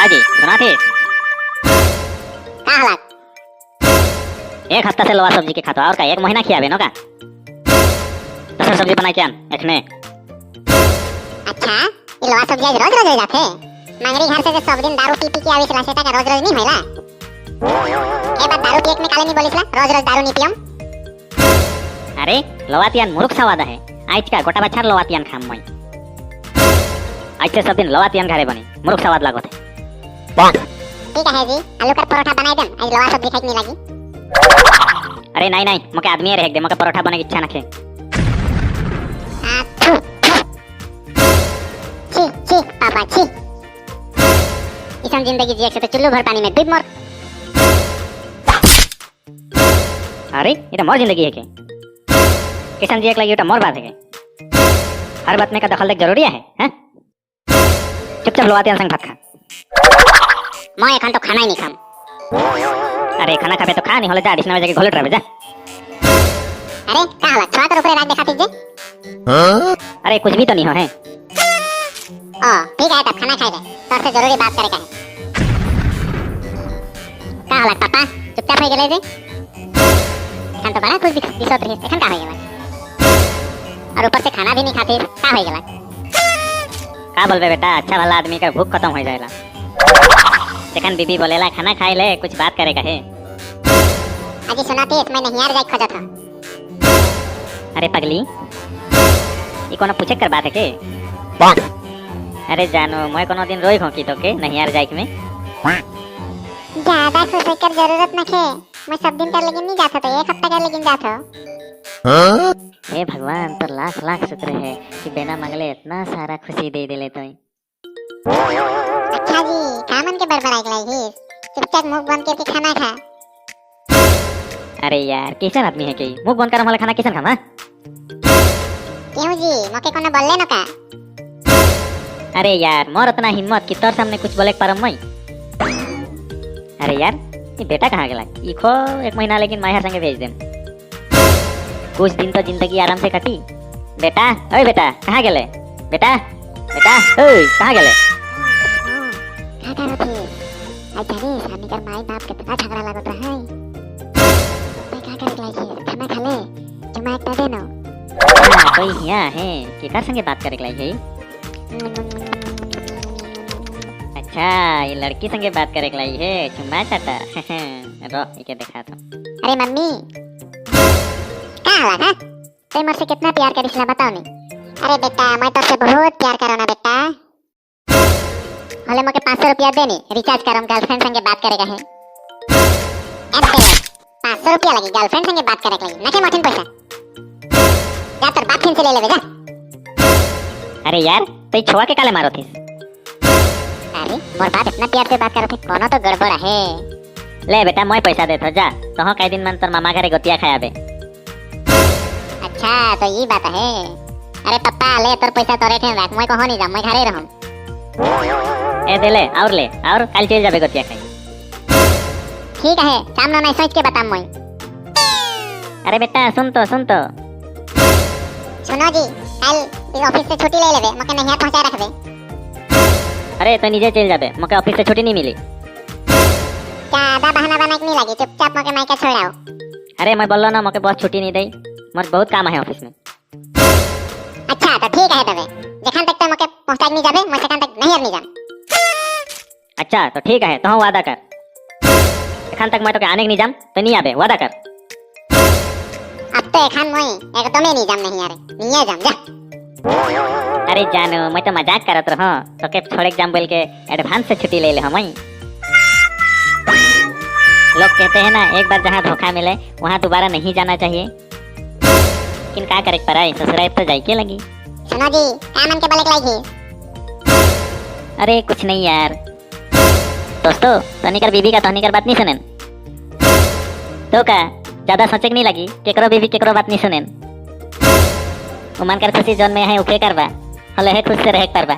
हाजी सुना थी। का हला? एक हफ्ता से लोआ सब्जी के खातो और का एक महीना खियाबे नो का? दूसर सब्जी बनाई के आन एखने। अच्छा, ये लोआ सब्जी आज रोज रोज हो जाथे? मंगरी घर से जे सब दिन दारू पी पी के आविसला, सेटा का रोज रोज नहीं होइला? ए बात दारू पिए में काले नहीं बोलिसला, रोज रोज दारू नहीं पियम? अरे, लवातियान मुरुख सवाद है। आज का गोटा बछार लवातियान खाम मैं। आज से सब दिन लवातियान घरे बनी, मुरुख सवाद लागत है। ठीक है जी, आलू का परोठा बनाई देम, आज लोआ सब्जी खाई नहीं लगी। अरे नहीं नहीं, मोके आदमी रह दे, मोके परोठा बने की इच्छा नखे। आ थू थू, छी छी पापा छी। इसन जिंदगी जिए से तो चुल्लू भर पानी में डूब मर। अरे, ये तो मोर जिंदगी है के? किसान जिए लगी, मोर बात है के? हर बात में का दखल देख जरूरी है, हैं? चुपचाप लवातियान संग भात खा। मैं एखन तो खाना ही नहीं खाम। अरे, खाना खाबे तो खा, नहीं होले जा डिसना में जाके घोलट रहे जा। अरे, का हला? छुआ तर ऊपरे राग देखाती जे। अरे, कुछ भी तो नहीं हो है। ओ, ठीक है, तब खाना खाई ले, तोर से जरूरी बात करे का है। का हला पापा, चुपचाप हो गेले जे? एखन तो बड़ा खुश दिसत रहिस, एखन का हो गेला? और ऊपर से खाना भी नहीं खाती, का हो गेला? का बोलबे बेटा, अच्छा भला आदमी का भूख खत्म हो जाएला जखन बीबी बोलेला, खाना खाए ले, कुछ बात करे का है। अजी सुनाती, मैं नहियार जाए खोजत हूँ। अरे पगली, ये कोनो पूछे कर बात है के? अरे जानू, मैं कोनो दिन रोई हो की तोके नहियार जाए में? ज्यादा खुश होकर जरूरत नखे। मैं सब दिन कर लेकिन नहीं जाता, तो एक हफ्ता कर लेकिन जाता। हे भगवान, तो लाख लाख शुक्र है कि बिना मांगले इतना सारा खुशी दे दिले तो। अच्छा जी, का मन के बड़बड़ाई गलाई ही? चुपचाप मुंह बंद करके खाना खा। अरे यार, कैसन आदमी है के? मुंह बंद कर हमारा खाना कैसन खामा? क्यों जी, मोके कोनो बोलले न का? अरे यार, मोर इतना हिम्मत कि तोर सामने कुछ बोले पारम मैं? अरे यार, ये बेटा कहाँ गेला? इखो एक महीना लेकिन माहिर संगे भेज देम, कुछ दिन तो जिंदगी आराम से कटी। बेटा, ओए बेटा, कहाँ गेले? बेटा, बेटा, ओए, कहाँ गेले? का करत ही आज? जानिस, हमनी कर माई बाप कितना झगड़ा लागत रहे। मैं का करे लाई? खाना खा ले, चुमा एक दे नो। हाँ, तो हिया है, केकर संगे बात करे लाई है? अच्छा, ये लड़की संगे बात करे लाई है, चुम्मा चाटा रो इके देखा तो। अरे मम्मी, का हाला हा? ते मोर से कितना प्यार करिसला, बताओ नहीं? अरे बेटा, मैं तो से बहुत प्यार करो ना बेटा। होले मोके 500 रुपया देनी, रिचार्ज करम, गर्लफ्रेंड संगे बात करेगा है। अबे, 500 रुपया लगी गर्लफ्रेंड संगे बात करे लगी? नखे मोठिन पैसा, जा तोर बाप से ले लेबे जा। अरे यार, तो ये छोआ के काले मारो थी? अरे, मोर बाप इतना प्यार से बात करत है, कोनो तो गड़बड़ है। ले बेटा, मैं पैसा देतो, जा तो कई दिन मन तोर मामा घरे गोतिया खायाबे। अच्छा, तो ये बात है। अरे पप्पा, ले तोर पैसा तोरे ठेन राख, मैं कहो नहीं जाम, मैं घरे रहम। ए दे ले और ले और कल चल जाबे गोतिया खाई। ठीक है, शाम ना मैं सोच के बताम मैं। अरे बेटा, सुन तो, सुन तो। सुनो जी, कल इस ऑफिस से छुट्टी ले लेबे, मोके नहिया पहुंचा रखबे। अरे, तो निजे चल जाबे, मोके ऑफिस से छुट्टी नहीं मिली। ज्यादा बहाना बना के नहीं लगी, चुपचाप मोके मायके छोड़ाओ। अरे, मैं बोल ना, मोके बॉस छुट्टी नहीं दई, मोर बहुत काम है ऑफिस में। अच्छा, तो ठीक है तबे, जखन तक तो मोके पहुंचा नहीं जाबे, मैं सेखन तक नहीं नहीं जाम। अच्छा, तो ठीक है, तो वादा कर, एखान तक मैं तो आने के नहीं जाम तो नहीं आबे, वादा कर। अब तो एखान मैं एकदम ही नहीं जाम, नहीं यार, नहीं जाम, जा। अरे जानू, मैं तो मजाक करत रहो, तो के छोड़े जाम बोल के एडवांस से छुट्टी ले ले हम। लोग कहते हैं ना, एक बार जहाँ धोखा मिले वहाँ दोबारा नहीं जाना चाहिए, लेकिन का करे पर आई, ससुराल तो जाए के लगी। सुनो जी, का मन के बोले के लाई? अरे, कुछ नहीं यार। दोस्तों, तनिकर बीबी का तनिकर बात नहीं सुनेन तो का ज्यादा सोचे के नहीं लगी, केकरो बीबी केकरो बात नहीं सुनेन। उमान कर खुशी जोन में है उके करबा, हले है खुश से रहे करबा।